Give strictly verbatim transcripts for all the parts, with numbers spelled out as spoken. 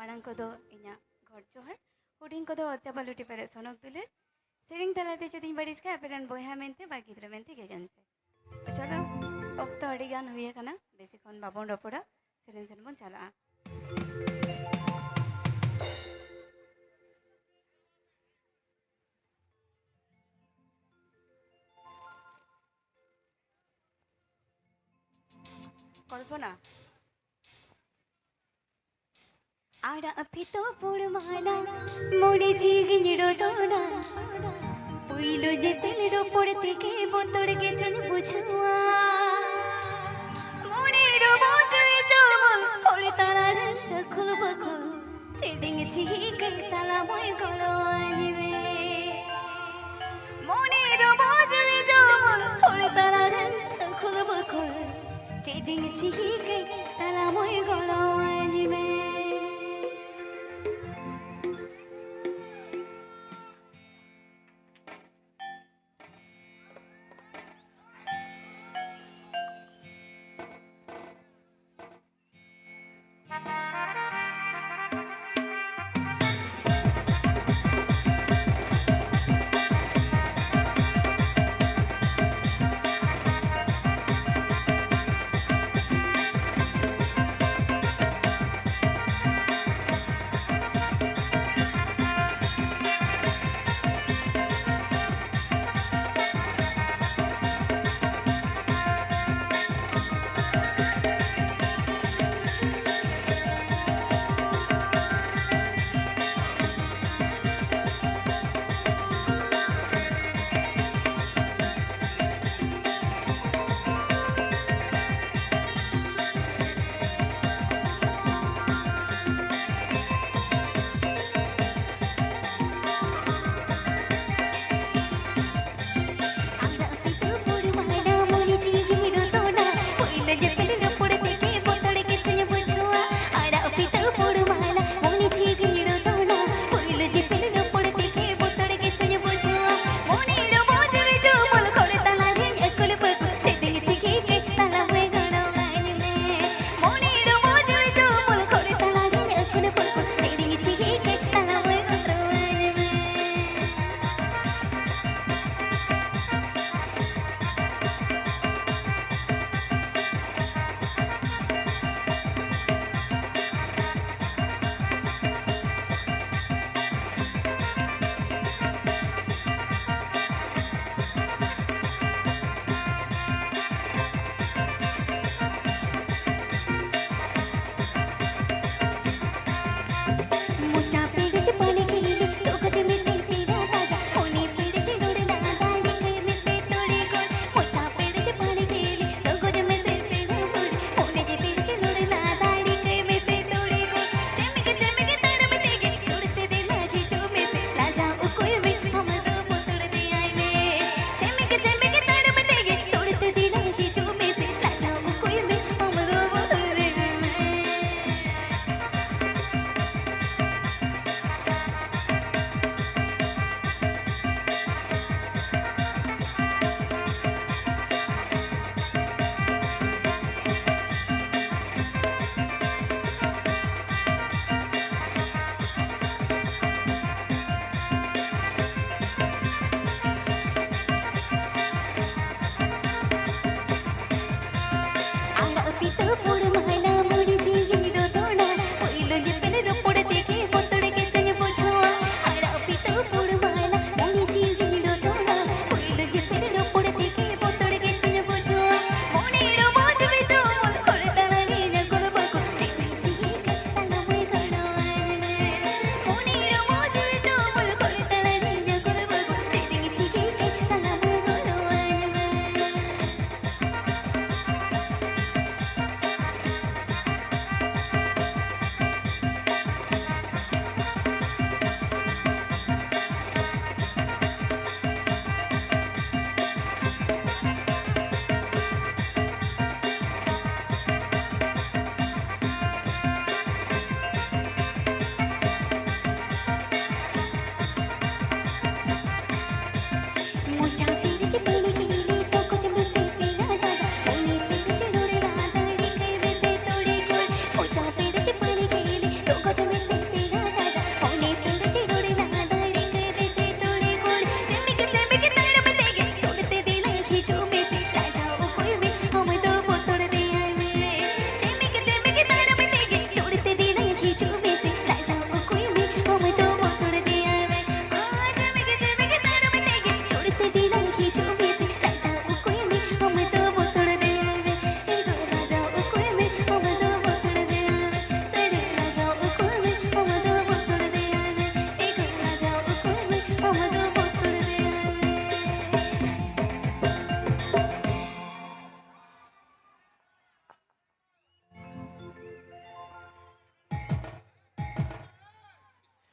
ᱢᱟᱲᱟᱝ ᱠᱚᱫᱚ ᱤᱧᱟᱹᱜ ᱜᱚᱰ ᱡᱚᱦᱟᱨ, ᱦᱩᱰᱤᱧ ᱠᱚᱫᱚ ᱚᱛ ᱪᱟᱯᱟ ᱞᱩᱴᱤ ᱯᱮᱨᱮᱡ ᱥᱚᱱᱚᱠ ᱫᱩᱞᱟᱹᱲ᱾ ᱥᱮᱨᱮᱧ ᱛᱟᱞᱟᱛᱮ ᱡᱩᱫᱤᱧ ᱵᱟᱹᱲᱤᱡ ᱠᱷᱟᱡ, ᱟᱯᱮᱨᱮᱱ ᱵᱚᱭᱦᱟ ᱢᱮᱱᱛᱮ ᱵᱟ ᱜᱤᱫᱽᱨᱟᱹ ᱢᱮᱱᱛᱮ ᱜᱮ ᱜᱟᱱ ᱯᱮ᱾ ᱪᱚᱞᱚ, ᱚᱠᱛᱚ ᱟᱹᱰᱤ ᱜᱟᱱ ᱦᱩᱭ ᱟᱠᱟᱱᱟ, ᱵᱮᱥᱤ ᱠᱷᱚᱱ ᱵᱟᱵᱚᱱ ᱨᱚᱯᱚᱲᱟ, ᱥᱮᱨᱮᱧ ᱥᱮᱱ ᱵᱚᱱ ᱪᱟᱞᱟᱜᱼᱟ᱾ ᱠᱚᱞᱯᱚᱱᱟ᱾ ᱟᱨᱟᱜ ᱯᱷᱤᱛᱟᱹ ᱯᱩᱲ ᱢᱟᱞᱟ, ᱢᱚᱱᱮ ᱡᱤᱣᱤᱧ ᱨᱚᱫᱚᱱᱟ᱾ ᱯᱩᱭᱞᱩ ᱧᱮᱯᱮᱞ ᱨᱚᱯᱚᱲ ᱛᱮᱜᱮ ᱵᱚᱛᱚᱨ ᱜᱮ ᱪᱚᱧ ᱵᱩᱡᱷᱟᱹᱣᱟ᱾ ᱢᱚᱱᱮ ᱨᱚᱢᱚᱡᱽ ᱡᱚᱢᱟ, ᱦᱚᱲ ᱛᱟᱞᱟ ᱨᱮ ᱫᱟᱹᱠᱷᱩᱞ ᱵᱟᱹᱠᱷᱩᱞ᱾ ᱪᱮᱫᱤᱧ ᱪᱤᱠᱟᱹᱭ ᱛᱟᱞᱟ ᱢᱚᱭ ᱜᱚᱲᱚᱣᱟᱹᱧ ᱢᱮ᱾ ᱢᱚᱱᱮ ᱨᱚᱢᱚᱡᱽ ᱡᱚᱢᱟ, ᱦᱚᱲ ᱛᱟᱞᱟ ᱨᱮ ᱫᱟᱹᱠᱷᱩᱞ ᱵᱟᱹᱠᱷᱩᱞ᱾ ᱪᱮᱫᱤᱧ ᱪᱤᱠᱟᱹᱭ ᱛᱟᱞᱟ ᱢᱚᱭ ᱜᱚᱲᱚᱣᱟᱹᱧ ᱢᱮ᱾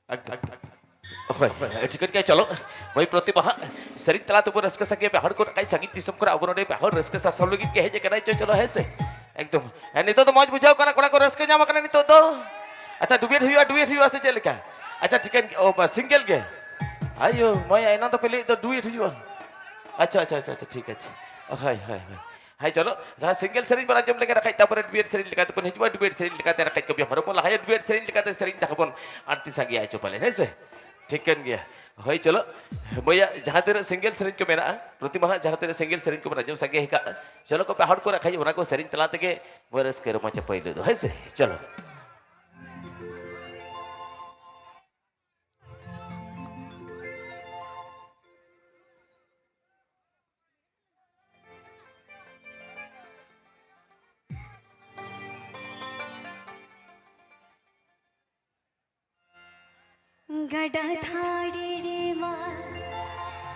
ᱮᱠᱫᱚᱢ᱾ ᱦᱳᱭ, ᱦᱳᱭ, ᱴᱷᱤᱠᱟᱹᱱ ᱜᱮᱭᱟ, ᱪᱚᱞᱚ᱾ ᱢᱟᱹᱭ ᱯᱨᱚᱛᱤᱢᱟ ᱦᱟᱸᱜ ᱥᱮᱨᱮᱧ ᱛᱟᱞᱟ ᱛᱮᱵᱚᱱ ᱨᱟᱹᱥᱠᱟᱹ ᱥᱟᱸᱜᱮᱭᱟ᱾ ᱯᱮ ᱦᱚᱲ ᱠᱚ ᱱᱟᱜ ᱠᱷᱟᱡ ᱥᱟᱺᱜᱤᱧ ᱫᱤᱥᱚᱢ ᱠᱷᱚᱱᱟᱜ ᱟᱵᱚ ᱱᱚᱰᱮ ᱯᱮ ᱦᱚᱲ ᱨᱟᱹᱥᱠᱟᱹ ᱥᱟᱨᱥᱟᱣ ᱞᱟᱹᱜᱤᱫ ᱜᱮ ᱦᱮᱡ ᱟᱠᱟᱱᱟᱭ ᱪᱚ, ᱪᱚᱞᱚ, ᱦᱮᱸ ᱥᱮ? ᱮᱠᱫᱚᱢ᱾ ᱦᱮᱸ, ᱱᱤᱛᱚᱜ ᱫᱚ ᱢᱚᱡᱽ ᱵᱩᱡᱷᱟᱹᱣ ᱠᱟᱱᱟ, ᱠᱚᱲᱟ ᱠᱚ ᱨᱟᱹᱥᱠᱟᱹ ᱧᱟᱢ ᱟᱠᱟᱱᱟ ᱱᱤᱛᱚᱜ ᱫᱚ᱾ ᱟᱪᱪᱷᱟ, ᱰᱩᱭᱮᱴ ᱦᱩᱭᱩᱜᱼᱟ, ᱰᱩᱭᱮᱴ ᱦᱩᱭᱩᱜᱼᱟ ᱥᱮ ᱪᱮᱫ ᱞᱮᱠᱟ? ᱟᱪᱪᱷᱟ, ᱴᱷᱤᱠᱟᱹᱱ ᱜᱮᱭᱟ᱾ ᱚ, ᱵᱟ, ᱥᱤᱝᱜᱮᱞ ᱜᱮ? ᱟᱭᱳ, ᱢᱟᱹᱭ, ᱮᱱᱟᱝ ᱫᱚ ᱯᱮ ᱞᱟᱹᱭᱮᱫ ᱫᱚ ᱰᱩᱭᱮᱴ ᱦᱩᱭᱩᱜᱼᱟ᱾ ᱟᱪᱪᱷᱟ, ᱟᱪᱪᱷᱟ, ᱟᱪᱪᱷᱟ, ᱟᱪᱪᱷᱟ, ᱴᱷᱤᱠ ᱟᱪᱷᱮ᱾ ᱦᱳᱭ, ᱦᱳᱭ, ᱦᱳᱭ᱾ ᱦᱮᱸ, ᱪᱚᱞᱚ, ᱞᱟᱦᱟ ᱥᱤᱝᱜᱮᱞ ᱥᱮᱨᱮᱧ ᱵᱚᱱ ᱟᱸᱡᱚᱢ ᱞᱮᱜᱮ, ᱱᱟᱠᱷᱟᱡ ᱛᱟᱯᱚᱨᱮ ᱰᱩᱭᱮᱴ ᱥᱮᱨᱮᱧ ᱞᱮᱠᱟᱛᱮ ᱵᱚᱱ ᱦᱤᱡᱩᱜᱼᱟ᱾ ᱰᱩᱭᱮᱴ ᱥᱮᱨᱮᱧ ᱞᱮᱠᱟᱛᱮ ᱱᱟᱠᱷᱟᱡ ᱠᱟᱹᱢᱤ ᱦᱚᱨᱟ ᱵᱚᱱ ᱞᱟᱦᱟᱭᱟ᱾ ᱰᱩᱭᱮᱴ ᱥᱮᱨᱮᱧ ᱞᱮᱠᱟᱛᱮ ᱥᱮᱨᱮᱧ ᱫᱟᱠᱟ ᱵᱚᱱ ᱟᱬᱛᱤ ᱥᱟᱸᱜᱮᱭᱟ ᱪᱚ ᱯᱟᱞᱮ, ᱦᱮᱸ ᱥᱮ? ᱴᱷᱤᱠ ᱠᱟᱱ ᱜᱮᱭᱟ᱾ ᱦᱳᱭ, ᱪᱚᱞᱚ, ᱢᱟᱹᱭᱟᱜ ᱡᱟᱦᱟᱸ ᱛᱤᱱᱟᱹᱜ ᱥᱤᱝᱜᱮᱞ ᱥᱮᱨᱮᱧ ᱠᱚ ᱢᱮᱱᱟᱜᱼᱟ, ᱯᱨᱚᱛᱤᱢᱟ ᱦᱟᱸᱜ ᱡᱟᱦᱟᱸ ᱛᱤᱱᱟᱹᱜ ᱥᱤᱝᱜᱮᱞ ᱥᱮᱨᱮᱧ ᱠᱚᱵᱚᱱ ᱟᱸᱡᱚᱢ ᱥᱟᱸᱜᱮ ᱟᱠᱟᱫᱼᱟ, ᱪᱚᱞᱚ ᱠᱚ ᱯᱮ ᱦᱚᱲ ᱠᱚ ᱱᱟᱠᱷᱟᱡ ᱚᱱᱟ ᱠᱚ ᱥᱮᱨᱮᱧ ᱛᱟᱞᱟ ᱛᱮᱜᱮ ᱵᱚᱱ ᱨᱟᱹᱥᱠᱟᱹ ᱨᱚᱢᱚᱡᱟ ᱯᱳᱭᱞᱳ ᱫᱚ, ᱦᱮᱸ ᱥᱮ? ᱪᱚᱞᱚ᱾ ᱜᱟᱰᱟ ᱫᱷᱟᱨᱮ ᱨᱮᱢᱟ